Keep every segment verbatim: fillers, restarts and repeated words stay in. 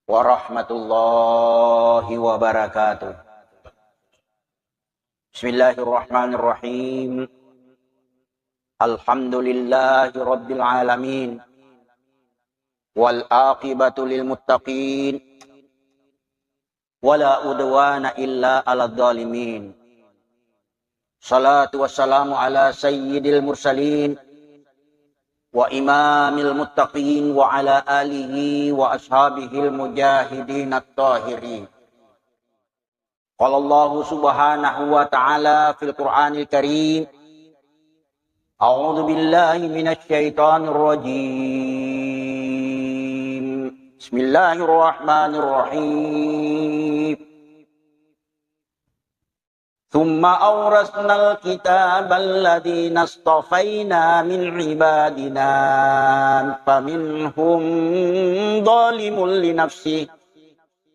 warahmatullahi wabarakatuh. Bismillahirrahmanirrahim. Alhamdulillahi rabbil alamin. Wal aqibatu lil muttaqin. Wala udwana illa 'alal zalimin. Salatu wassalamu ala sayyidil mursalin wa imamil muttaqin wa ala alihi wa ashabihil mujahidin at-tahirin. Qala Allahu subhanahu wa ta'ala fil Qur'anil Karim, a'udzu billahi minasy syaithanir rajim. Bismillahirrahmanirrahim. Tsumma awrasnal kitabal ladzina istafaina min ibadina faminhum zalimun li nafsihi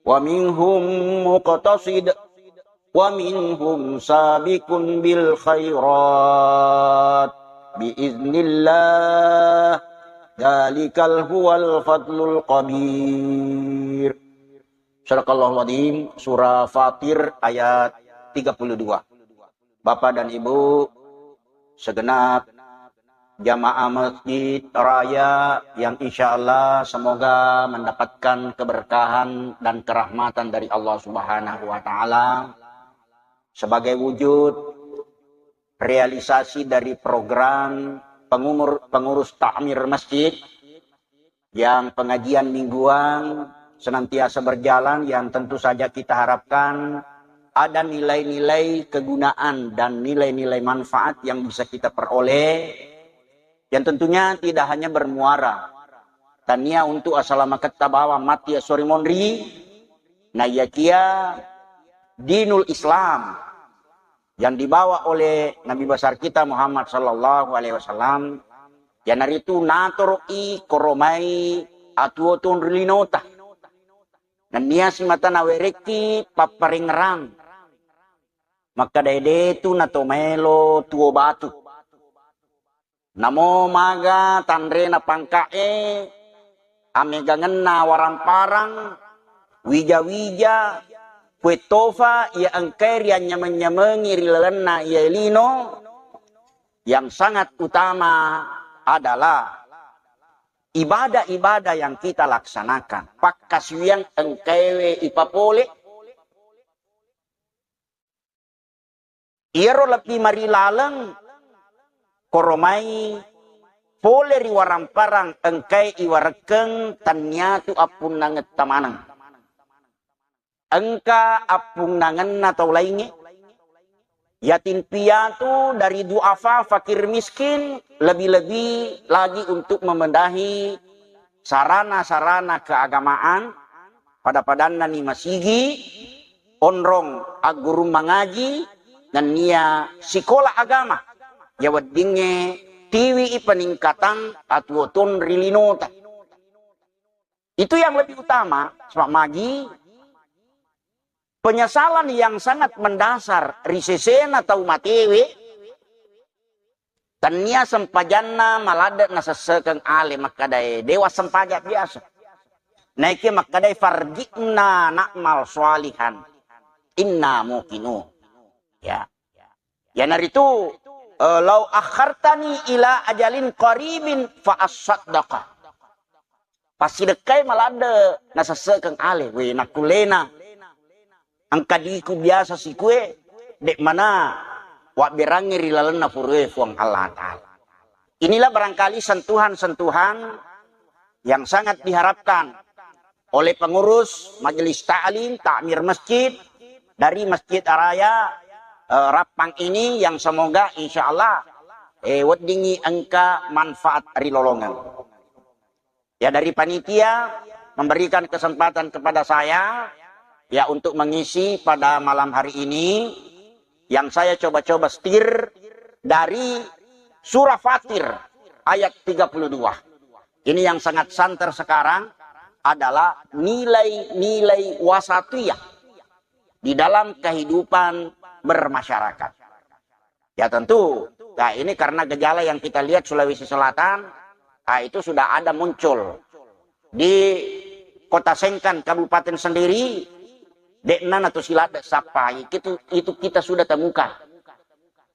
wa minhum muqtasid wa minhum sabiqun bil khairat bi iznillah, dzalikal huwal fadlul kabir. Sadaqallahul adzim, surah Fatir ayat tiga puluh dua. Bapak dan Ibu, segenap jamaah Masjid Raya yang insya Allah semoga mendapatkan keberkahan dan kerahmatan dari Allah Subhanahu wa Ta'ala sebagai wujud realisasi dari program pengumur, pengurus takmir masjid yang pengajian mingguan senantiasa berjalan, yang tentu saja kita harapkan ada nilai-nilai kegunaan dan nilai-nilai manfaat yang bisa kita peroleh, yang tentunya tidak hanya bermuara tania untuk asalamaketta bawang matti esso ri monri, naiyakia dinul Islam yang dibawa oleh Nabi besar kita Muhammad sallallahu alaihi wasallam, iyanaritu natoro'i koromai atuo-tuong ri linota. Nennia simata nawerekki papparengngerang. Makkeda, ede tu nato maelo tuo batu. Namo maga tanrena pangka'e, amegangenna warang-parang, wija-wija, kuettofa iya engkae rianynyameng-nyamengi ri lalenna iyae lino, yang sangat utama adalah ibadah-ibadah yang kita laksanakan. Pakkasiwiang engkaewe ipapole, iyaro lebbi marilaleng koromai pole ri warang-parang engkae iwarekkeng tanniatu appunnangetta maneng. Engka appunnangenna tau laingnge, yatim piatu, dari duafa, fakir miskin, lebih-lebih lagi untuk membenahi sarana-sarana keagamaan, pada-padanna ni masigi, onrong aggurung mangaji, nennia sikola agama, ya weddingnge tiwi i peningkatan atuo-tuong ri linota. Itu yang lebih utama, sebab magi penyesalan yang sangat mendasar ri sesena tau matewe, tennia sempajanna maladde nasessekeng ale makkedae, dewa sempajang biasa. Naekia makkedae, farji'na na'mal shalihan inna muqinun. Ya. Iyanaritu, eh, lau akhartani ila ajalin qaribin fa assaddaqa. Passidekkai maladde nasessekeng ale, we, nakkullena. Engka diku biasa sikue, dek mana wabberangngi ri lalenna furue Fuang Allah Ta'ala. Inilah barangkali sentuhan-sentuhan yang sangat diharapkan oleh pengurus Majelis Ta'lim, Takmir Masjid dari Masjid Raya, eh, Rappang ini, yang semoga insya Allah, eh, weddingngi engka manfaat ri lolongeng. Ya, dari panitia memberikan kesempatan kepada saya, ya, untuk mengisi pada malam hari ini, yang saya coba-coba setir dari surah Fatir ayat tiga puluh dua. Ini yang sangat santer sekarang adalah nilai-nilai wasatiyah di dalam kehidupan bermasyarakat. Ya tentu, nah, ini karena gejala yang kita lihat Sulawesi Selatan, ah, itu sudah ada muncul di Kota Sengkang, Kabupaten Sendiri, de'na nato siladde sappai. Itu, itu kita sudah temukan.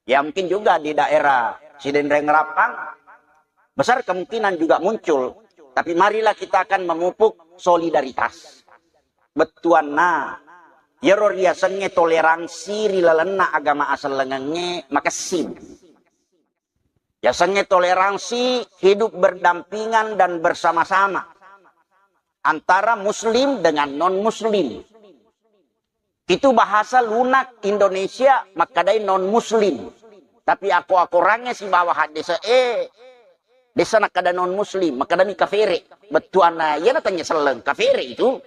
Ya, mungkin juga di daerah Sidenreng Rappang, besar kemungkinan juga muncul. Tapi marilah kita akan memupuk solidaritas. Bettuanna, iyaro riasengnge toleransi ri lalenna agama asellengengnge makessing. Yasengnge toleransi, hidup berdampingan dan bersama-sama antara muslim dengan non-muslim. Itu bahasa lunak Indonesia makkedai non-muslim. Tapi ako-akorangnge sibawa haddese e, desa nakkeda non-muslim, makkedami kafere. Bettuanna iyana tennia selleng, kafere itu.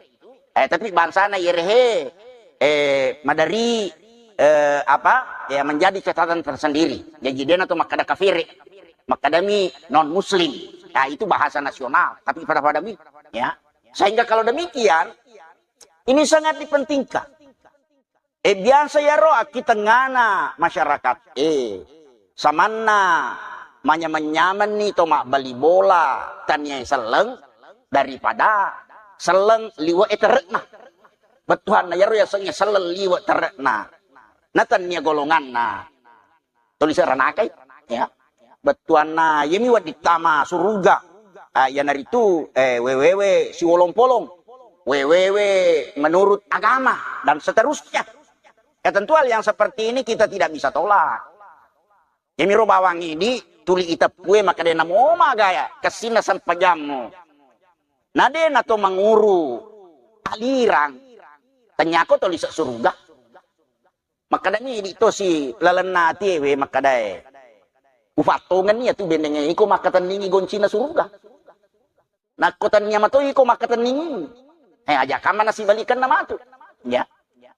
Eh, tapi bangsana iyerehe, eh, maderi, eh, apa, ya, menjadi catatan tersendiri. Jadi, de'na to makkeda kafere, makkedami non-muslim. Nah, itu bahasa nasional. Tapi pada-padami, ya. Sehingga kalau demikian, ini sangat dipentingkan. Eh, biasa iyaro akkitengngana masyarakat. Eh, samanna manyameng-nyamenni to mabbali bola tania selleng daripada selleng liwe' e tere'na. Bettuanna iyaro yasengnge selleng liwe' tere'na. Na tania golonganna. Tuli seranakai, ya. Bettuanna iyami wedding tama suruga. Ah, iyanaritu, eh, wewewe siwolong-polong. Wewewe menurut agama dan seterusnya. Ya, tentu hal yang seperti ini kita tidak bisa tolak. Iyamiro bawang idi tuli iteppue makkeda namo magaya kessinna sempajammu. Nade nato manguru alirang. Tanyako tuli se suruga. Makkedani idi tosi lalenna atie we makkedae. Ufattongenni iyatu bendengnge iko makkatenningi goncina suruga. Nakko tennia mato iko makkatenningi. Eh, aja kamma nasibalikanna matu. Ya.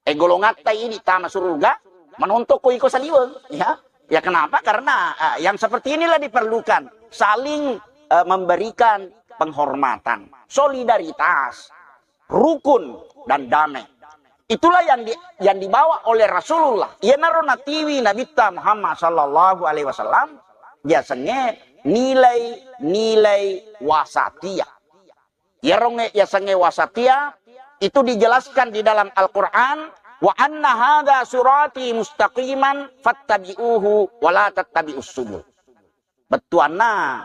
Eh, golongatta idi tama suruga, manontokko iko saliweng. Ya. Ya, kenapa? Karena, eh, yang seperti inilah diperlukan. Saling, eh, memberikan penghormatan. Solidaritas. Rukun dan damai. Itulah yang di-, yang dibawa oleh Rasulullah. Iyanaro natiwi Nabitta Muhammad sallallahu alaihi wasallam, yasengnge nilai-nilai wasatiyah. Iyarongnge yasengnge wasatiyah itu dijelaskan di dalam Al-Quran, "Wa anna hadza sirati mustaqiman fattabi'uhu wa la tattabi'us subul." Bettuanna,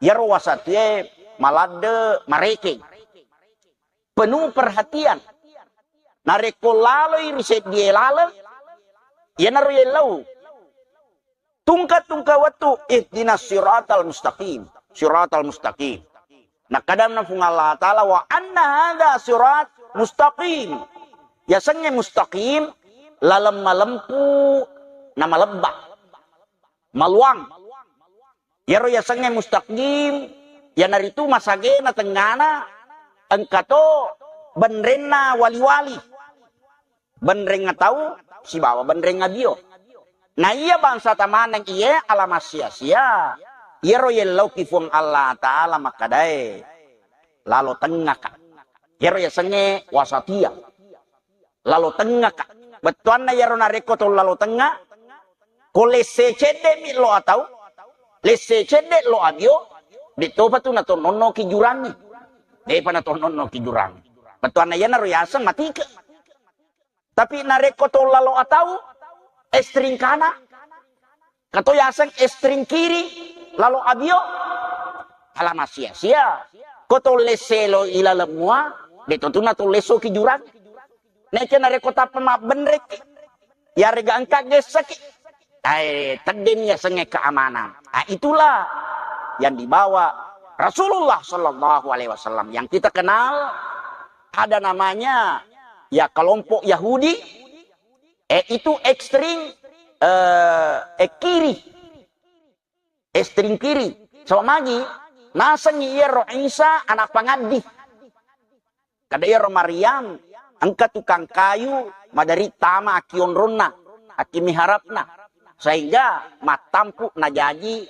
iyaro wasatiyah maladde marekeng. Penuh perhatian. Narekko laloi ri seddie laleng, iyanaro yellau. Tungka-tungka wettu, ihdinas siratal mustaqim. Siratal mustaqim. Nakkadamna Puang Allah Ta'ala, "Wa anna hadza sirat mustaqim." Yasengnge mustaqim, laleng malempu na malebba. Maluang. Iyaro yasengnge mustaqim, iyanaritu masagena tengngana, engkato benrenna wali-wali. Benrengnga tau sibawa benrengnga bio. Na iya bangsata maneng iye alama sia-sia. Iyaro yellauki Puang Allah Ta'ala makkadae, lalo tengngaka. Iyaro yasengnge wasatiyah. Lalo tengngaka. Bettuanna iyaro narekko tau lalo tengnga, ko lesse cedde'mi lo atau, lesse cedde lo abio, de'topa tu natonnono ki jurangnge. De'pa natonnono ki jurangnge. Bettuanna iyanaro yaseng matike. Tapi narekko to lalo atau, ekstrim kanan, kato yaseng ekstrim kiri, lalo abio, alama sia-sia. Ko to lesse lo ilaleng mua, de to tuna to lesso ki jurang. Nece narekko tappa mabbenrekki, yarega engka gessaki. Ae, teddeni yasengnge keamanan. Ah, itulah yang dibawa Rasulullah sallallahu alaihi wasallam. Yang kita kenal ada namanya, ya, kelompok Yahudi, eh, itu ekstrim, eh, eh, kiri. Ekstrim kiri. Sama magi, nasengngi iyaro Isa anak pangaddi. Kada iyaro Maryam, engka tukang kayu maderi tama akionronna, akimiharapna, sehingga mattampu najaji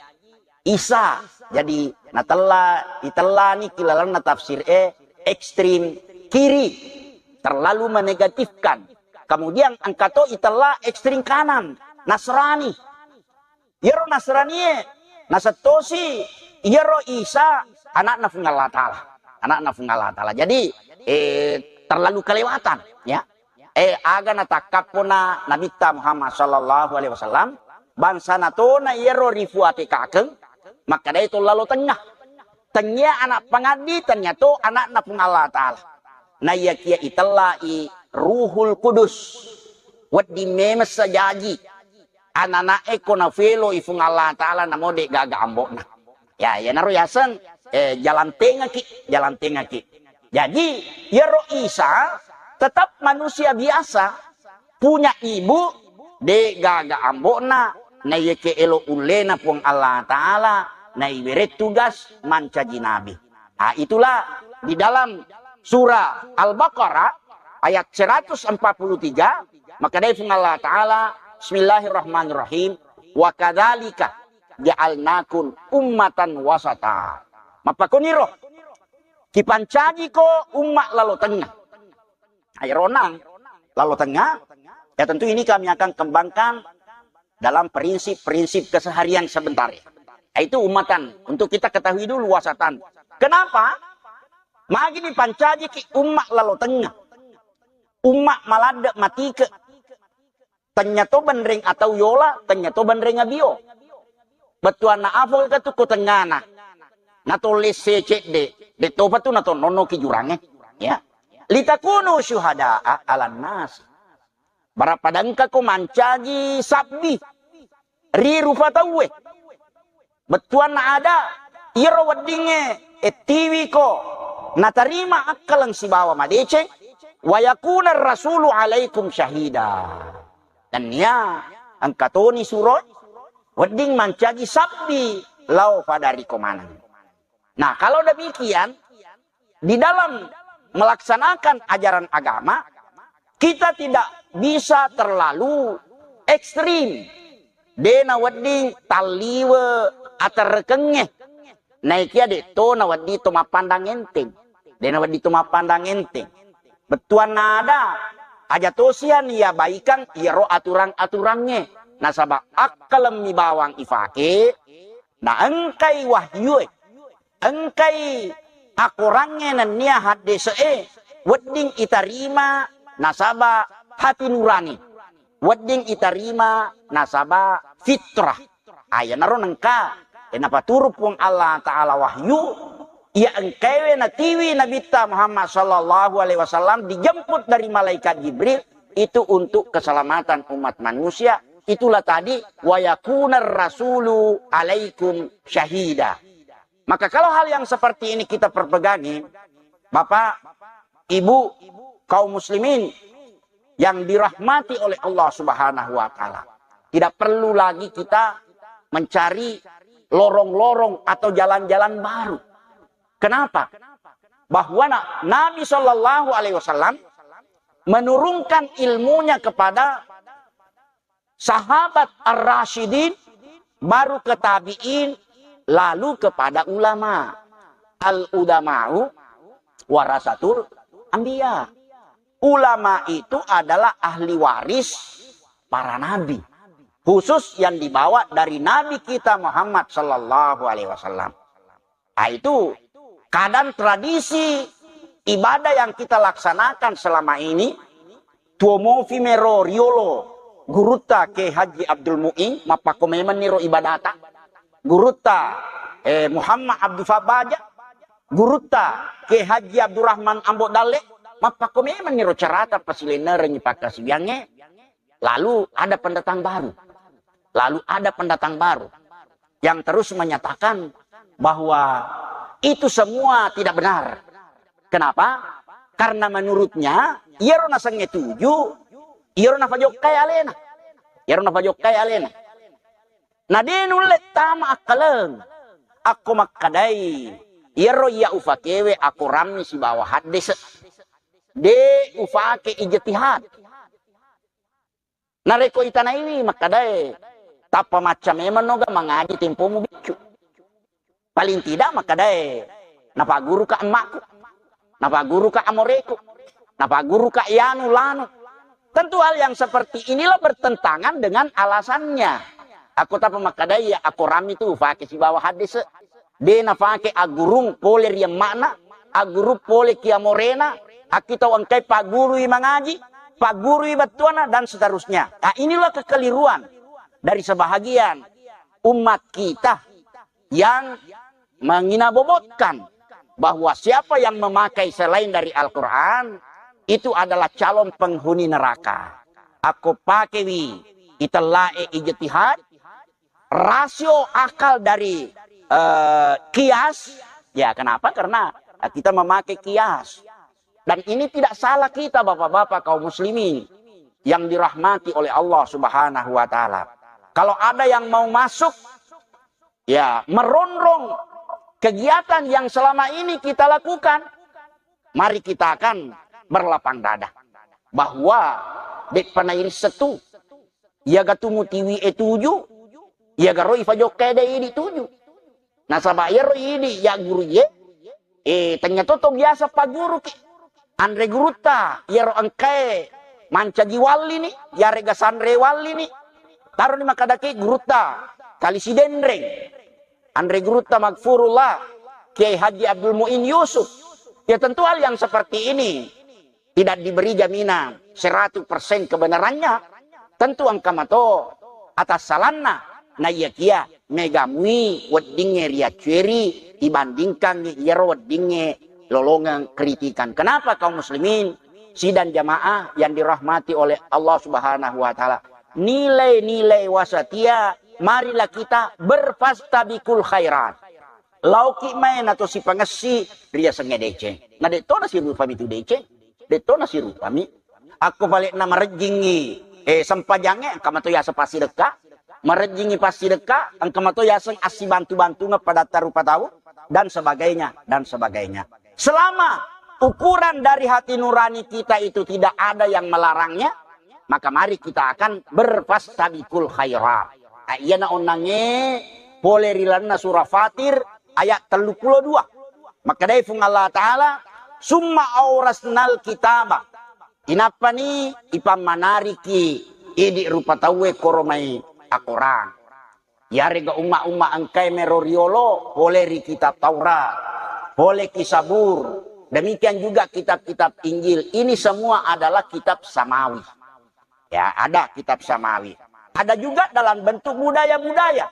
Isa. Jadi, natella, itellani ki lalenna tafsir e ekstrim kiri, terlalu menegatifkan. Kemudian engka to itella ekstrim kanan, Nasrani. Iyaro Nasranie nasettosi iyaro Isa anakna Puang Allah Ta'ala. Anakna Puang Allah Ta'ala. Jadi, eh, terlalu kelewatan, ya. Eh, aga natakkappona Nabitta Muhammad sallallahu alaihi wasallam, bangsana tona iyaro rifuatekakeng, makkedai to lalo tengah. Tennia anak pangaddi, tennia to anakna Puang Allah Ta'ala. Naiyakia itellai Ruhul Kudus, wedding memessa jaji. Anana'e ko nafelo i Fuang Allah Ta'ala namo de' gaga ambo'na. Ya, iyanaro yaseng, eh, jalan tengaki, jalan tengaki. Jadi, iyaro Isa tetap manusia biasa, punya ibu, de' gaga ambo'na, naiyake elo ullena Puang Allah Ta'ala, naiwere tugas mancaji nabi. Ah, itulah di dalam surah Al-Baqarah ayat seratus empat puluh tiga, makkedai Fuang Allah Ta'ala, "Bismillahirrahmanirrahim. Wa kadzalika ja'alnakum ummatan wasata." Mappakoniro, kipancajiko umma lalo tengah. Ayo ronang, lalo tengah, ya tentu ini kami akan kembangkan dalam prinsip-prinsip keseharian sebentar ya. Itu umatan, untuk kita ketahui dulu wasatan. Kenapa? Magi dipancajiki umma lalo tengah. Umma maladde matike. Tennia to benreng atau yola, tennia to benreng abio. Bettuanna afo ka tu ko tengana. Natolle secedde, de topa tu natonnono ki jurange. Ya. Litakunu syuhada'a 'alan nas. Barappa dengka ko mancaji sabbi ri rupa tauwe. Bettuanna ada, iyaro weddingnge ettiwiko natarima akkaleng sibawa madeceng, wa yakuna rasulu alaikum syahida. Nennia engka toni suroi wedding mancaji sabbi lao pada riko maneng. Nah, kalau demikian, di dalam melaksanakan ajaran agama, kita tidak bisa terlalu ekstrim. De nawedding talliwe aterrekengnge. Naikia de to nawedding to mappandang enteng. De nawedding to mappandang enteng. Bettuanna ada, aja tosian iya baikang iyaro aturang-aturangnge. Nasaba akkalemmi bawang ifake, naengkai wahyue. Engkai akorangnge nennia haddese'e wedding itarima nasaba hati nurani, wedding itarima nasaba fitrah. Ayanaro nengka, eh, napaturu Puang Allah Ta'ala wahyu, iya engkaiwe natiwi Nabitta Muhammad sallallahu alaihi wasallam dijemput dari malaikat Jibril, itu untuk keselamatan umat manusia. Itulah tadi, wa yakunar rasulu alaikum syahida. Maka kalau hal yang seperti ini kita perpegangi, Bapak, Ibu, kaum muslimin yang dirahmati oleh Allah Subhanahu wa Ta'ala, tidak perlu lagi kita mencari lorong-lorong atau jalan-jalan baru. Kenapa? Bahwa na- Nabi Shallallahu Alaihi Wasallam menurunkan ilmunya kepada sahabat ar-rasyidin, baru ke tabi'in, lalu kepada ulama. Al-ulama'u warasatul anbiya. Ulama itu adalah ahli waris para nabi. Khusus yang dibawa dari Nabi kita Muhammad sallallahu alaihi wasallam. Ah, itu kadang tradisi ibadah yang kita laksanakan selama ini, tuo mofi mero riolo gurutta Kiai Haji Abdul Muin, mappakko memang niro ibadata. Gurutta, eh, Muhammad Abdul Fabaja, gurutta Kiai Haji Abdurrahman Ambo Dalle, mappakko memang niro carata pasilennerengi pakkasiwiangnge. Lalu ada pendatang baru. Lalu ada pendatang baru yang terus menyatakan bahwa itu semua tidak benar. Kenapa? Karena menurutnya, iyaro nasengnge tuju, iyaro nafajokkai alena. Iyaro nafajokkai alena. Na de nulle tama akkaleng. Akko makkadai, iyaro iya ufakewe akorammi sibawa haddese. De ufake ijtihad. Narekko itanaiwi makkadae, tappa macca memang noga mangaji tempomu biccu. Paling tidak makkadae, napagguruka emmakku, napagguruka amoreku, napagguruka ianu lanu. Tentu hal yang seperti inilah bertentangan dengan alasannya. Aku tappa makkadae, ya, akorami tu fake sibawa hadis. De nafake aggurung pole ri emma'na, aggurung pole ki amorena, Akkitau engkai paggurui mangaji, paggurui bettuanna, dan seterusnya. Nah, inilah kekeliruan dari sebahagian umat kita yang menginabobotkan bahwa siapa yang memakai selain dari Al-Quran itu adalah calon penghuni neraka. Akko pakewi itellae ijtihad, rasio akal dari eh, kias, ya kenapa? Karena eh, kita memakai kias. Dan ini tidak salah kita, bapak-bapak kaum muslimin yang dirahmati oleh Allah Subhanahu wa Ta'ala. Kalau ada yang mau masuk, ya, merongrong kegiatan yang selama ini kita lakukan, mari kita akan berlapang dada bahwa dek panairi setu, iya gatu mutiwi e tuju, iya garo ifajokka de idi tuju. Nasaba iyaro idi ya guru ye, eh, tanya toto biasa paguruki. Anre gurutta, iyaro engkae mancaji wallini, yarega sanre wallini. Taroni makadaki gurutta, kali Sidenreng. Anre gurutta Magfurullah, Kiai Haji Abdul Muin Yusuf. Ya tentu hal yang seperti ini tidak diberi jaminan seratus persen kebenarannya, tentu engka mato atassalanna. Naiyakia megamui weddingnge riaccueri dibandingkan iyaro weddingnge lolongeng kritikan. Kenapa kaum muslimin sidang jamaah yang dirahmati oleh Allah Subhanahu wa Ta'ala? Nilai-nilai wasatia, marilah kita berfastabikul khairat. Laoki mai nato sipangessi riasengnge deceng. Na de'to nasirupami tu deceng. De'to nasirupami. Akko pale'na marejjingngi eh, sempajangnge, engka mato yaseng passidekka. Marejjingngi passidekka, engka mato yaseng assibantu-bantungeng padatta rupa tau, dan sebagainya, dan sebagainya. Selama ukuran dari hati nurani kita itu tidak ada yang melarangnya, maka mari kita akan berfastabikul khairat. Ah, iyana onnangnge pole ri lalenna Surah Fatir ayat telluppulo dua. Makkedai Fung Allah Ta'ala, "Summa aurasnal kitaba." Inappani ipammanariki idi rupa tauwe koromai akorang. Yarega umma-umma engkai mero riolo, pole ri kitab Taurat, pole ki Sabur, demikian juga kitab-kitab Injil. Ini semua adalah kitab samawi. Ya, ada kitab samawi. Ada juga dalam bentuk budaya-budaya.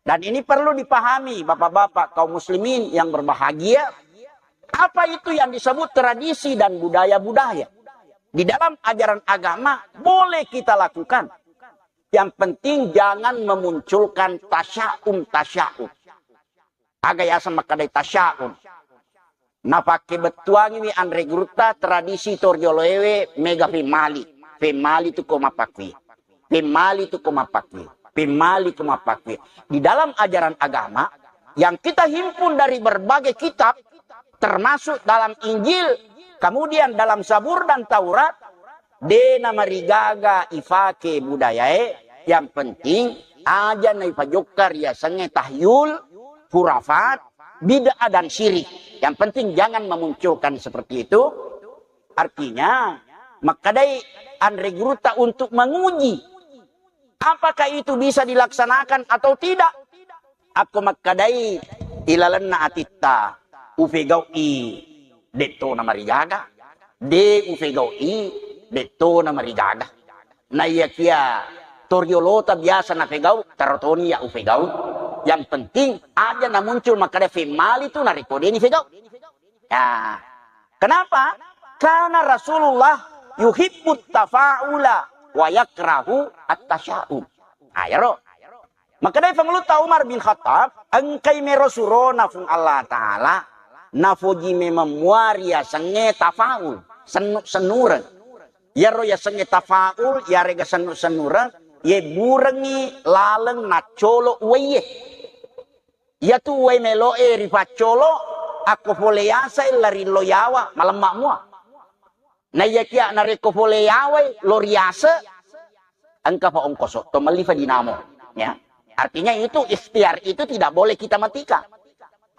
Dan ini perlu dipahami, bapak-bapak, kaum muslimin yang berbahagia, apa itu yang disebut tradisi dan budaya-budaya. Di dalam ajaran agama boleh kita lakukan. Yang penting jangan memunculkan tasyaum-tasyaum. Aga yaseng makkedai tasyaum. Napakkebettuangiwi anre gurutta tradisi torioloewe mega femmali. Femmali tu ko mappakkui. Femmali tu ko mappakkui. Femmali ko mappakkui. Di dalam ajaran agama yang kita himpun dari berbagai kitab, termasuk dalam Injil, kemudian dalam Zabur dan Taurat, de namarigaga ifake budayae, yang penting aja naipajokka riasengnge tahyul, khurafat, bid'ah dan syirik. Yang penting jangan memunculkan seperti itu. Artinya, makkedai anre gurutta untuk menguji apakah itu bisa dilaksanakan atau tidak. Akko makkedai ilalenna atitta, ufegau'i detto namarigaga, de ufegau'i detto namarigaga. Naiyakia toriolota biasa nafegau, tarotoni ya ufegau. Yang penting aja namuncul makkeda femmali tu narekko deni fegau. Ya. Kenapa? Karena Rasulullah yuhibbut tafa'ula wa yakrahu at-tasya'um. Nah, yaro. Makkedai Pangulutta Umar bin Khattab, engkai mero surona Fung Allah Ta'ala, nafoji memeng mua riasengnge tafaul, sennu-sennureng. Yaro yasengnge tafaul, yarega sennu-sennureng, yebburengngi laleng naccolo uwaiye. Iyatu uwai melo'e ripaccolo, akko pole yasai larillo yawa, malemma mua. Naiyakia narekko pole yawai lo riase, engka fa ongkoso to melli fa dinamo. Ya. Artinya itu ikhtiar itu tidak boleh kita matikan.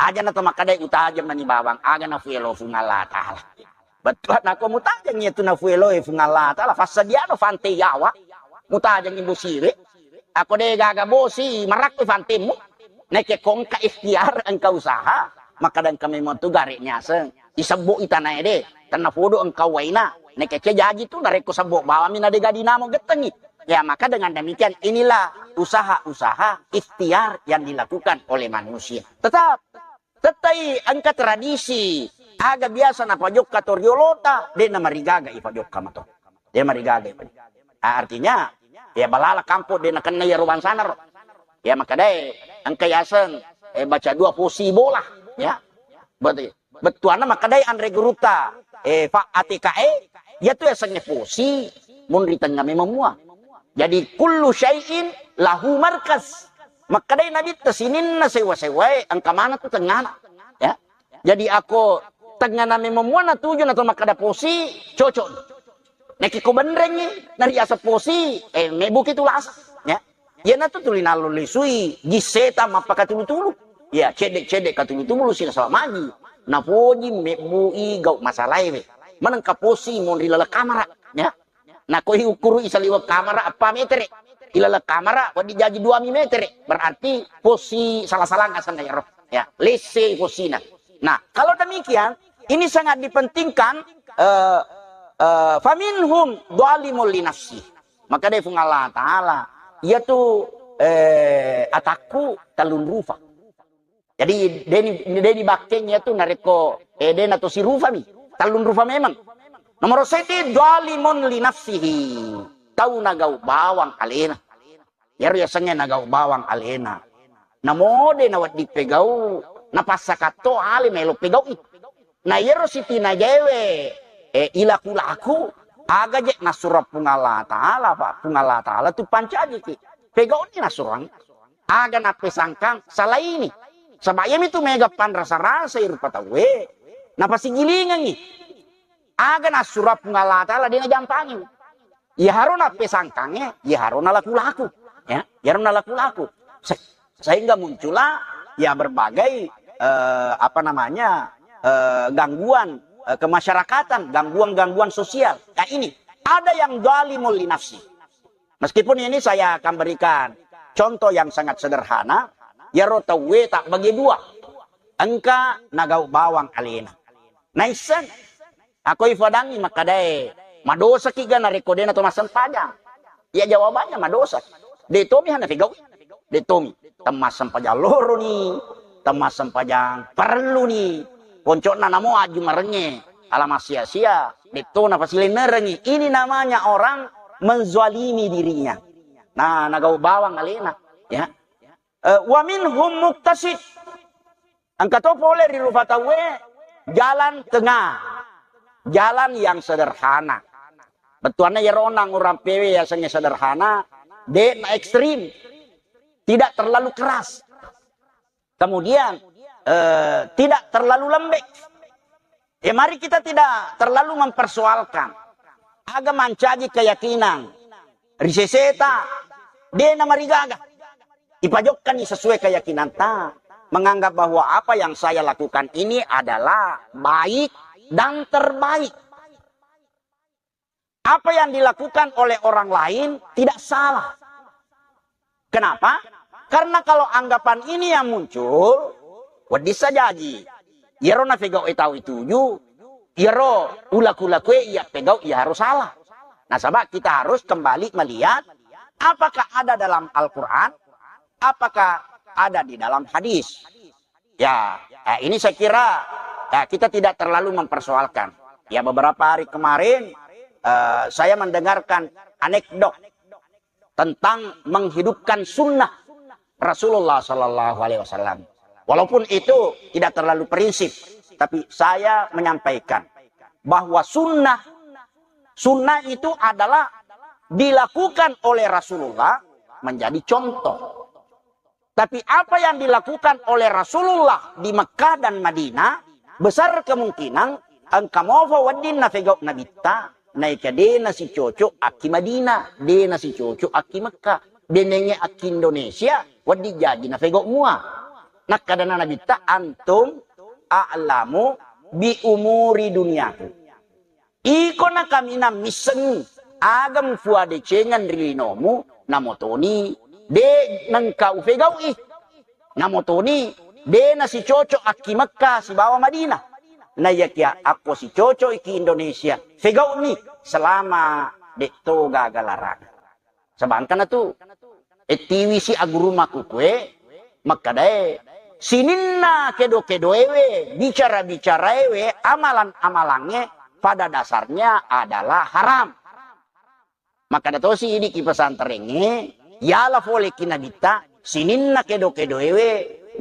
Aja na to makkadai utajeng mani bawang, aga nafuelo Fung Allah Ta'ala. Bettuanna ko mutajeng iyatu nafuelo e Fung Allah Ta'ala, fassadiano fante yawa, mutajeng ibu siwe, ako de gaga bosi, marakko fantemmu, naike kongka ikhtiar engka usaha, makkada engka memang tu gare nyaseng. Isebbo'i tanae de, tennapodo engka uwaina. Nakeca jaji tu narekko sebbo bawammi na dega dinamo gettengngi. Ya, maka dengan demikian inilah usaha-usaha ikhtiar yang dilakukan oleh manusia. Tetap, tettai engka tradisi aga biasa napajokka to riolota, de namarigaga ipajokka mato. De marigaga ipajokka. Ah, artinya, ya, balala kampong de nakenna iyaro bangsana ro. Ya, makadae engka yaseng, eh, baca dua posi bola, ya. Berarti bettuanna makadae anre gurutta, eh, fa A T K E, yatu yasengnge posi, monri tengnga memang mua. Jadi kullu syai'in lahu markaz. Makadae Nabitta sininna sewa-sewae engka maneng tu tengngana. Ya. Jadi ako tengngana memang mua natuju nato makkada posi, cocok. Narekko benrengngi nariaseng posi, eh, mebbuki tu lasa, ya. Iyanatu tuli nallo lisui jisseta mappakatulu-tulu. Ya, cedde-cedde katulu-tulu silasawa maji. Napoji mebbui gau masalae we. Manengka posi monri laleng kamara, ya. Nakoi ukkuru'i saliweng kamara eppa metere. Ilaleng kamara wedding jaji dua mi metere. Berarti posi sala-salang asenna iyaro. Ya, lesse posina. Nah, kalau demikian, ini sangat dipentingkan, eh, eh, faminhum zalimun li nafsi. Makadai Puang Allah Ta'ala, iyatu, eh, atakku tellung rufa. Jadi, deni, deni bakkeng iyatu narekko, eh, dena to sirufami. Tellung rufa memang. Nomor seddi, zalimun li nafsihi. Tau nagau bawang alena. Iyaro yasengnge nagau bawang alena. Namo de nawedding pegau, napassakatto ale melo pegau'i. Na iyaro sitinajaewe, eh, ilaku-laku, aga je nassurang Puang Allah Ta'ala, Pak. Puang Allah Ta'ala tu pancajiki. Pegau'ni nassurang. Aga nappesangkang salaini. Saba iyami tu mega panrasa-rasai rupa tauwe, napasigilingengngi. Aga nassurang Puang Allah Ta'ala de najampangi. Iyaro nappesangkangnge, iyaro nalaku-laku. Ya, iyaro nalaku-laku. Se-, sehingga muncullah ya berbagai, eh, apa namanya, eh, gangguan, eh, kemasyarakatan, gangguan-gangguan sosial. Ya ini, ada yang zalimun li nafsi. Meskipun ini saya akan berikan contoh yang sangat sederhana, iyaro tauwe tabbagi dua. Engka nagau bawang alena. Naisseng, ako ifadangngi makkadae, madosaki ga narekko dena to massempajang? Ya jawabannya madosa. De tomi hana pegau. De tomi. Temmassempajang loroni, temmassempajang parelluni. Poncokna namo aju marengnge, alama sia-sia, de to napasilennerengngi. Ini namanya orang menzalimi dirinya. Nah, nagau bawang alena, ya. Eh, wa minhum muktasid. Engka to pole ri rufa tauwe jalan tengah. Jalan yang sederhana. Bettuanna iyaro nang urang pewe yasengnge sederhana, de na ekstrim. Tidak terlalu keras. Kemudian, eh, tidak terlalu lembek. Ya, mari kita tidak terlalu mempersoalkan. Aga mancaji keyakinan ri seseta, de namarigaga. Ipajokkanni sesuai keyakinanta, menganggap bahwa apa yang saya lakukan ini adalah baik dan terbaik. Apa yang dilakukan oleh orang lain tidak salah. Kenapa? Karena kalau anggapan ini yang muncul, wedding sajaji. Iyaro napegau e tau ituju, iyaro ulaku-lakue iya pegau iya harus salah. Nasaba kita harus kembali melihat apakah ada dalam Al-Quran, apakah ada di dalam hadis. Ya, eh, ini saya kira, ya, kita tidak terlalu mempersoalkan. Ya, beberapa hari kemarin, eh, saya mendengarkan anekdot tentang menghidupkan sunnah Rasulullah Sallallahu Alaihi Wasallam. Walaupun itu tidak terlalu prinsip, tapi saya menyampaikan bahwa sunnah, sunnah itu adalah dilakukan oleh Rasulullah menjadi contoh. Tapi apa yang dilakukan oleh Rasulullah di Mekah dan Madinah, besar kemungkinan engka mofa wedding nafegau Nabitta, naika de nasicocok akki Madinah, de nasicocok akki Mekah, de nengnge akki Indonesia, wedding jaji nafegau mua. Nakkadana Nabitta, "Antum a'lamu bi umuri dunyaku." Iko na kaminang missengngi aga mufuadecengeng ri linomu, namotoni de nengka ufegau'i. Namotoni de nasicocok akki Mekka sibawa Madinah. Naiyakia akko sicoco'iki Indonesia, fegau'ni selama de'to gaga larang. Sebangkana tu, ettiwisi aguru makkukue, makkadae, sininna kedo-kedoewe, bicara-bicaraewe, amalan-amalangnge pada dasarnya adalah haram. Makkada tosi idi ki pesantrengnge, yala fole ki nabitta, sininna kedo-kedoewe,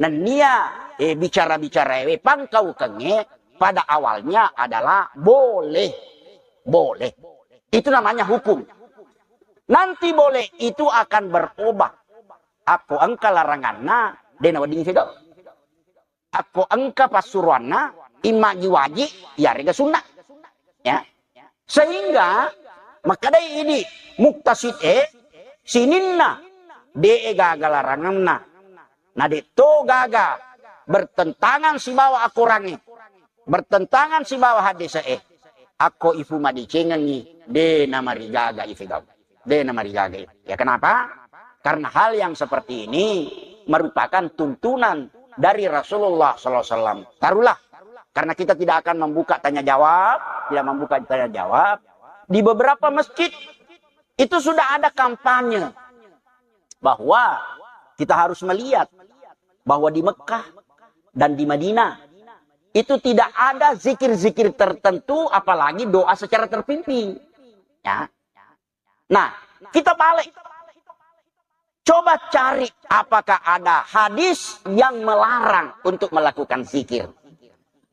nennia, eh, bicara-bicaraewe, pangkaukengnge, pada awalnya adalah boleh. Boleh. Itu namanya hukum. Nanti boleh itu akan berubah. Akko engka laranganna, de nawedding fegau. Akko engka passuroanna, imma ji waji, yarega sunna. Ya. Sehingga makkadai idi muktasid e, sininna de e gaga laranganna. Na de to gaga bertentangan sibawa akorangnge, bertentangan sibawa hadis e. Akko ifu madecengengngi, de namarigaga ifegau. De namarigaga. Ya, kenapa? Karena hal yang seperti ini merupakan tuntunan dari Rasulullah sallallahu alaihi wasallam. Taruhlah, karena kita tidak akan membuka tanya jawab, tidak membuka tanya jawab, di beberapa masjid itu sudah ada kampanye bahwa kita harus melihat bahwa di Mekah dan di Madinah itu tidak ada zikir-zikir tertentu, apalagi doa secara terpimpin. Ya. Nah, kita balik. Coba cari apakah ada hadis yang melarang untuk melakukan zikir.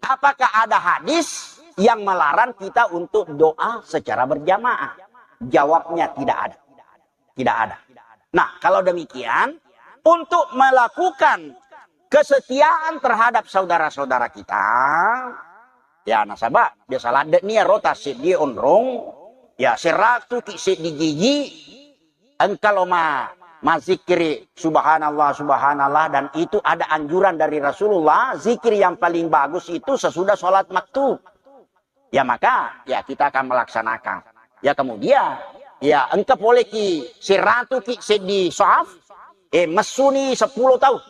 Apakah ada hadis yang melarang kita untuk doa secara berjamaah? Jawabnya tidak ada. Tidak ada. Nah, kalau demikian, untuk melakukan kesetiaan terhadap saudara-saudara kita, ya, nasaba biasa ladde nia rota seddi onrong, ya, seratu ki seddi gigi, engka lo ma, mazikkiri subhanallah, subhanallah, dan itu ada anjuran dari Rasulullah, zikir yang paling bagus itu sesudah sholat maktub. Ya, maka, ya, kita akan melaksanakan. Ya, kemudian, ya, engka pole ki seratu ki seddi soaf, eh, messuni seppulo tau.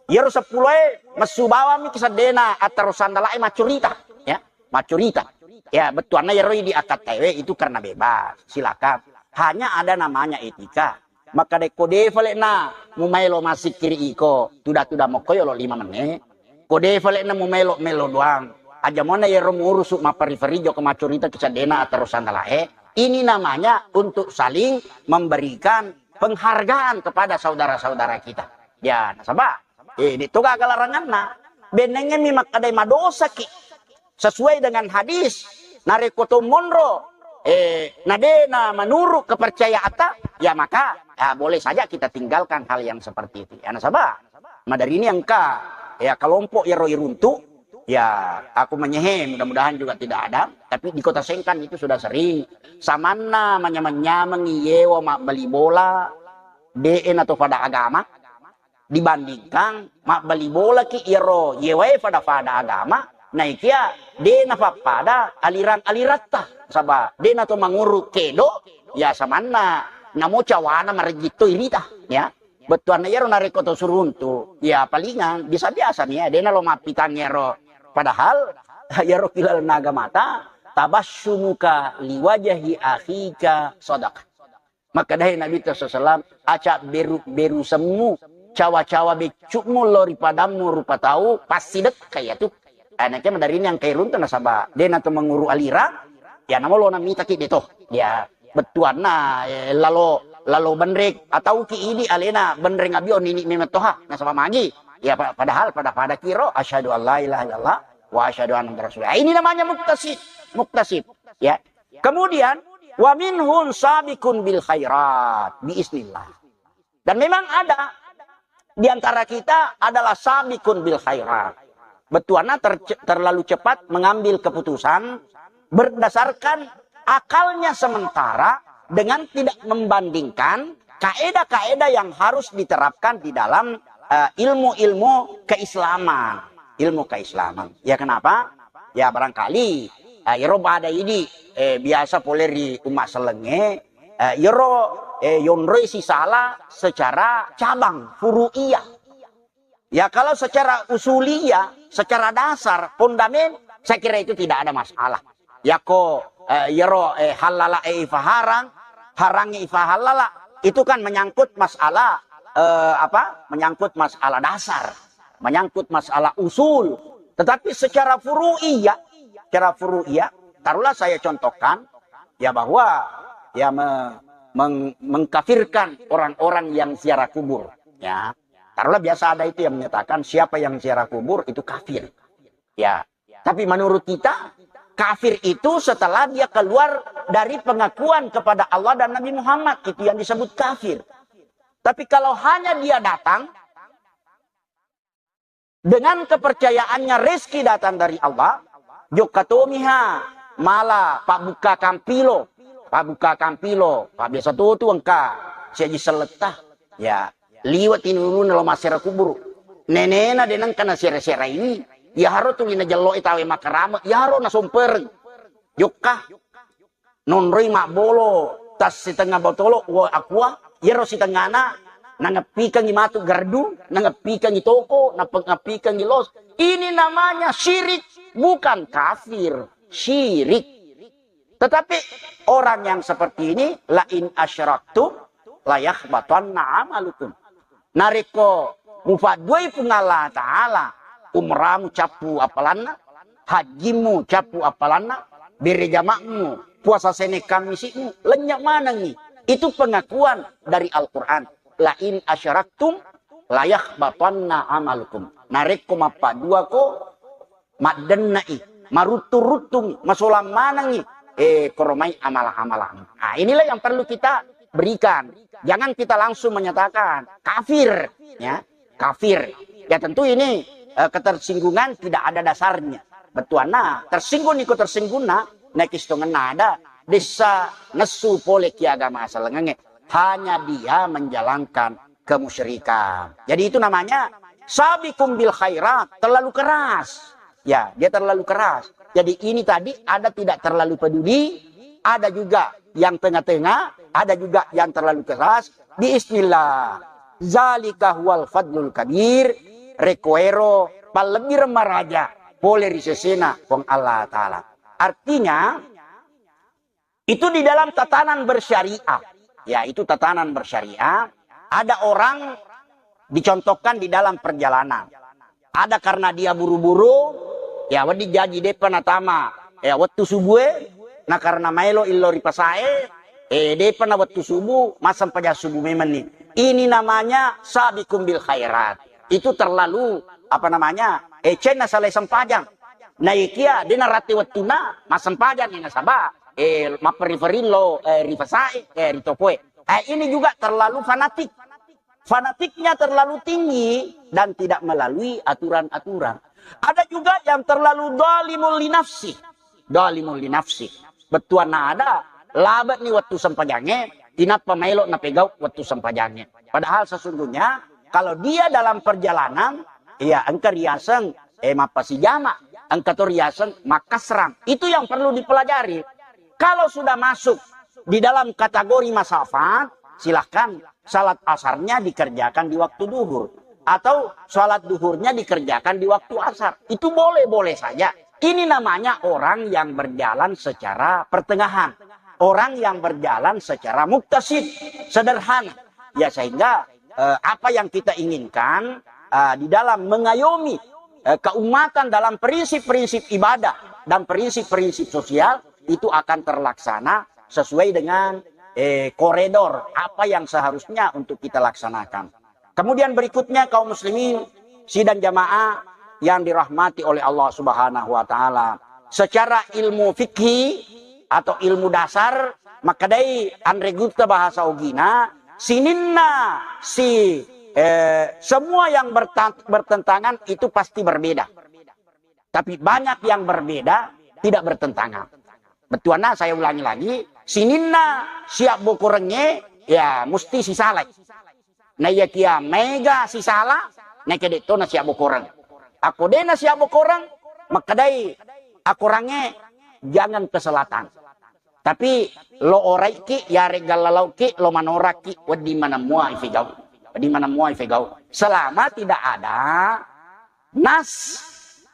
Iyaro seppulo e messu bawang mi ki seddena attaro sandala e maccurita, ya, maccurita. Ya, bettuanna iyaro idi akkattaewe itu karena bebas, silakan. Hanya ada namanya etika. Makkadai ko de fale'na mumaelo massikkiri iko, tuda-tuda mokko yolo lima menit. Ko de fale'na mumaelo melo doang. Aja mona yero murusu mappari-fari joko maccurita ki seddena attaro sandala e. Ini namanya untuk saling memberikan penghargaan kepada saudara-saudara kita. Ya, nasaba, eh, de to gaga laranganna. Bennengnge mi makkadai madosa ki. Sesuai dengan hadis, narekko to monro, eh, na de na menurut kepercayaanta, ya maka, ya, boleh saja kita tinggalkan hal yang seperti itu. Ya, nasaba, madari ini engka, ya, kelompok yero iruntu, ya, aku menyehe, mudah-mudahan juga tidak ada, tapi di Kota Sengkang itu sudah sering. Samanna manyameng-nyamengi yewa mabbali bola, de e na to pada agama, dibandingkan mabbali bolaki iyaro yewae fada-fada agama, naikia de napappada alirang-aliratta, saba de nato manguru kedo, ya samanna namo cawana marejjitto irita, ya. Bettuanna iyaro narekko to suruntu, ya palingan biasa-biasa mi, ya, de nalo mappitang iyaro. Padahal iyaro kilalna agamata, tabassumuka liwajahi akhika sadaqah. Makkedai Nabi sallallahu alaihi wasallam, "Aca beru-, beru semmu, cawa-cawa beccukmu lo ri padammu rupa tau, passidekka iyatu." Anake madarini angkai runtu nasaba de nato menguru alira, ya namo lo namitaki de to. Ya, bettuanna, eh, lalo, lalo benrek atau ki idi alena benreng abio nini memang toha nasaba magi. Ya, pa-, padahal pada-pada kiro, "Asyhadu an la ilaha illallah wa asyhadu anna Muhammadar Rasulullah." Ini namanya muktasib, muktasib. Ya. Kemudian, "Wa minhum sabiqun bil khairat, biiznillah." Dan memang ada di antara kita adalah sabiqun bil khairat. Bettuanna ter-, terlalu cepat mengambil keputusan berdasarkan akalnya sementara dengan tidak membandingkan kaedah-kaedah yang harus diterapkan di dalam, eh, ilmu-ilmu keislaman. Ilmu keislaman. Ya, kenapa? Ya, barangkali, eh, iyaro pada idi, eh, biasa pole ri umma sellengnge, eh, iyaro, eh, yonroi sisala secara cabang, furu'iyah. Ya, kalau secara usuliyah, secara dasar, fondamen, Saya kira itu tidak ada masalah. Yako, eh, yero, eh, halala, eh, ifaharang, harangi ifahallala, itu kan menyangkut masalah, eh, apa? Menyangkut masalah dasar, menyangkut masalah usul. Tetapi secara furu'iyah, secara furu'iyah, taruhlah saya contohkan, ya, bahwa, ya, me-, meng-, mengkafirkan orang-orang yang ziarah kubur, ya. Taruhlah biasa ada itu yang menyatakan siapa yang ziarah kubur itu kafir. Ya. Tapi menurut kita, kafir itu setelah dia keluar dari pengakuan kepada Allah dan Nabi Muhammad, itu yang disebut kafir. Tapi kalau hanya dia datang dengan kepercayaannya rezeki datang dari Allah, jokka tomiha mala pabbuka kampilo, pabbuka kampilo, pa biasa to tu engka siaji selletta. Ya, liwat inununa lo massera kuburu. Nenena de nengka nasera-seraiwi. Iyaro tuli najello'i tawe makarama, iyaro nasompereng. Jokka. Nonroi mabbolo tas sitengnga botolo, wo akua, iyaro sitengngana nangeppikengngi matu gardu, nangeppikengngi toko, napengeppikengngi los. Ini namanya syirik, bukan kafir. Syirik. Tetapi orang yang seperti ini, la in asyraktum la yahbatanna amalukum. Narekko mupadduai Puang Allah Ta'ala, umramu cappu appalanna, hajjimu cappu appalanna, bere jamakmu, puasa Senin Kamisi'mu, lennye manengngi. Itu pengakuan dari Al-Quran. La in asyraktum la yahbatanna amalukum. Narekko mappaduako, maddenna'i, maruttung-ruttungi, masolang manengngi, eh, koromai amala-amala. Nah, inilah yang perlu kita berikan. Jangan kita langsung menyatakan kafir, ya, kafir. Ya, tentu ini, eh, ketersinggungan tidak ada dasarnya. Bettuanna, tersinggung iko tersinggungna, naikistongenna ada, dessa nessu pole ki agama asalengengnge. Hanya dia menjalankan kemusyrikan. Jadi itu namanya sabiqum bil khairat, terlalu keras. Ya, dia terlalu keras. Jadi ini tadi ada tidak terlalu peduli, ada juga yang tengah-tengah, ada juga yang terlalu keras. Bismillah. Zalika huwal fadlul kabir. Rekoero palebbi maraja pole ri sesena Puang Allah Ta'ala. Artinya, itu di dalam tatanan bersyariah. Ya, itu tatanan bersyariah. Ada orang dicontohkan di dalam perjalanan. Ada karena dia buru-buru, ya, wedding jaji depa natama, ya, wettu subue, na karena maelo illo ri pasae, eh, depa na wettu subuh, massempajang subuh memenni. Ini namanya sabiqum bil khairat. Itu terlalu, apa namanya, eh, cenna salai sempajang. Naikia de narate wettuna, massempajang ni nasaba, eh, mapperi-peri lo, eh, ri pasae, eh, ri tokoe. Eh, ini juga terlalu fanatik. Fanatiknya terlalu tinggi dan tidak melalui aturan-aturan. Ada juga yang terlalu zalimul linafsi. Zalimul linafsi. Bettuanna ada, labe'ni wettu sempajangnge, inappa maelo napegau wettu sempajangnge. Padahal sesungguhnya, kalau dia dalam perjalanan, ya, engka riaseng, eh, mappasijama, engka to riaseng makkasrang. Itu yang perlu dipelajari. Kalau sudah masuk di dalam kategori masafat, silahkan salat asarnya dikerjakan di waktu duhur. Atau salat duhurnya dikerjakan di waktu asar. Itu boleh-boleh saja. Ini namanya orang yang berjalan secara pertengahan. Orang yang berjalan secara muktasid, sederhana. Ya, sehingga, eh, apa yang kita inginkan, eh, di dalam mengayomi, eh, keumatan dalam prinsip-prinsip ibadah dan prinsip-prinsip sosial itu akan terlaksana sesuai dengan, eh, koridor apa yang seharusnya untuk kita laksanakan. Kemudian berikutnya, kaum muslimin, sidang jamaah yang dirahmati oleh Allah Subhanahu wa Ta'ala, secara ilmu fikih atau ilmu dasar, makkedai anre gutta bahasa ogina, sininna si, eh, semua yang berta-, bertentangan itu pasti berbeda. Tapi banyak yang berbeda tidak bertentangan. Bettuanna, saya ulangi lagi, sininna siabbokorengnge, ya, musti sisalai. Naiyakia maega sisala, naika de'to nasiabbokoreng. Akko de nasiabbokoreng, makkedai akorangnge, jangan ke selatan. Tapi lo oraiki, yarega lalauki, lo manorakki, wedding maneng mua ifegau. Wedding maneng mua ifegau. Selama tidak ada nas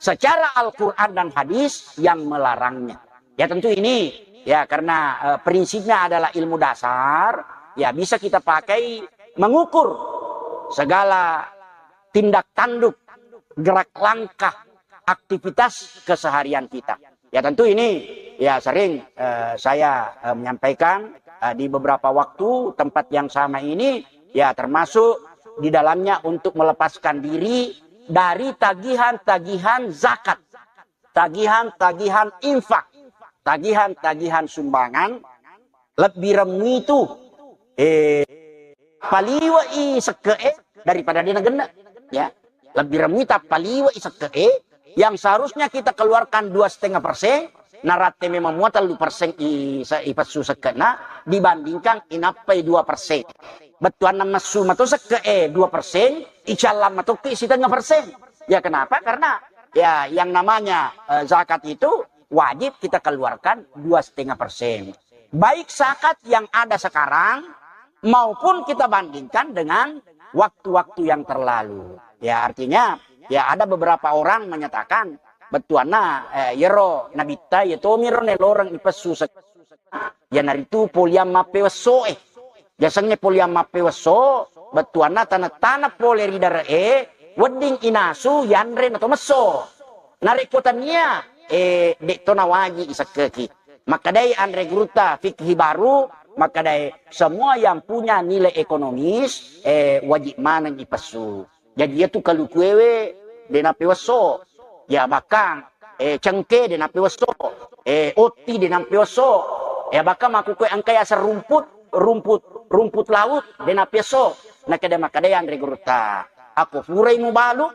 secara Al-Quran dan hadis yang melarangnya. Ya, tentu ini, ya, karena, eh, prinsipnya adalah ilmu dasar, ya, bisa kita pakai mengukur segala tindak tanduk, gerak langkah, aktivitas keseharian kita. Ya, tentu ini, ya, sering, eh, saya, eh, menyampaikan, eh, di beberapa waktu tempat yang sama ini, ya, termasuk di dalamnya untuk melepaskan diri dari tagihan-tagihan zakat, tagihan-tagihan infak, tagihan-tagihan sumbangan, lebbi remmu itu, eh, paliwai sekke'e daripada de' nagenne', ya. Lebbi remmu tappaliwai sekke'e yang seharusnya kita keluarkan dua setengah persen, naratte memang mua tellu persen i-, se-, ipessu sekke'na dibandingkan inappai dua persen. Bettuanna messu mato sekke'e dua persen, icallang matokki setengah persen. Ya, kenapa? Karena, ya, yang namanya, eh, zakat itu wajib kita keluarkan dua setengah persen. Baik zakat yang ada sekarang maupun kita bandingkan dengan waktu-waktu yang terlalu. Ya, artinya, ya, ada beberapa orang menyatakan, bettuanna, eh, yero nabitta, ya tomiro neloreng ipessu sek-, iyanaritu poliang mappewesso'e. Yasengnge poliang mappewesso'e, bettuanna taneng-taneng pole ri dare'e, wedding inasu yanre nato messo. Narekko tania, eh, de'to nawaji isekkeki. Makkedai anre gurutta fikhi baru, makkedai semua yang punya nilai ekonomis, eh, wajib maneng ipessu. Jaji, iyatu kalukuewe de' nappewesso. Ya, bahkan, eh, cengke de' nappewesso. Eh, otti de' nappewesso. Ya, bahkan makkukue engka yaseng rumput, rumput, rumput laut de' nappewesso. Nakkeda, makkedai anre gurutta, akko purai mubalu,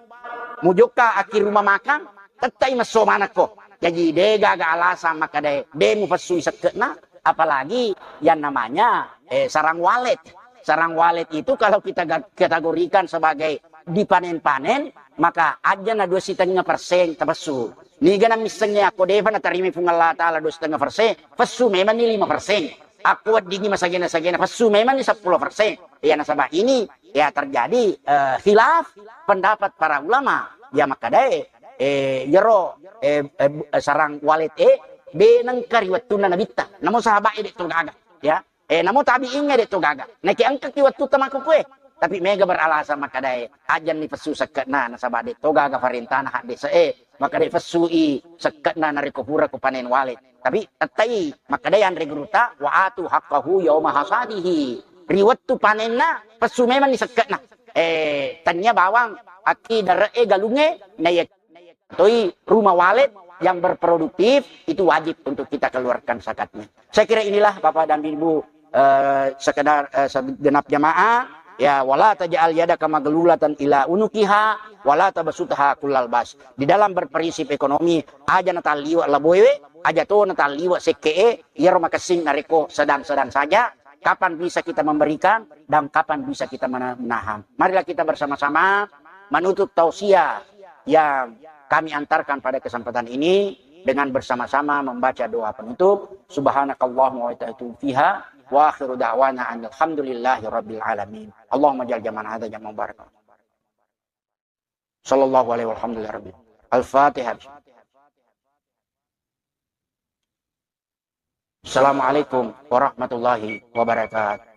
mujokka akki rumah makan, tettai messo manekko. Jaji, de' gaga alasan makkedae de' mupessui sekke'na, apalagi yang namanya, eh, sarang walet. Sarang walet itu kalau kita ga-, kategorikan sebagai dipanen-panen, maka aja na dua setengah persen tapessu. Niga na missengnge akko de'pa natarimai Puang Allah Ta'ala dua setengah persen, pessu memang ni lima persen. Akko weddingngi masagena-sagena, pessu memang ni seppulo persen. Ya, nasaba ini, ya, terjadi, eh, khilaf pendapat para ulama. Ya, makkedae, eh, yero, eh, eh, bu-, eh, sarang walet e, de' nengka ri wettunna nabitta. Namo sahabat e de' to gaga. Ya. Eh, namo tabi'ing e de' to gaga. Naiki engkaki wettutta makkukue. Tapi mega beralasan makkedae, ajanni pessu sekke'na, nasaba de' to gaga parentana haddese'e. Makkedai pessui sekke'na narekko pura ko panen walet. Tapi tettai makkedai anre gurutta, "Wa atu haqqahu yauma hasadihi." Ri wettu panenna, pessu memang ni sekke'na. Eh, tania bawang akki dare'e galungnge, na iya toi rumah walet yang berproduktif, itu wajib untuk kita keluarkan zakatnya. Saya kira inilah, Bapak dan Ibu, eh, sekedar, eh, segenap jamaah, ya, "Wala taj'al yadaka maglulatan ila unukiha, wala tabsutha kullal bas." Di dalam berprinsip ekonomi, aja natalliwa laboewe, aja to natalliwa sekke'e, iyaro makessing narekko sedang-sedang saja, kapan bisa kita memberikan dan kapan bisa kita mena-, menahan. Marilah kita bersama-sama menutup tausiah yang kami antarkan pada kesempatan ini dengan bersama-sama membaca doa penutup. Subhanakallahumma wa ta'ala fiha wa akhiru da'wana alhamdulillahi rabbil alamin. Allahumma jal jaman hadza jaman mubarak. Sallallahu alaihi walhamdulillahi rabbil. Al-Fatihah. Assalamualaikum warahmatullahi wabarakatuh.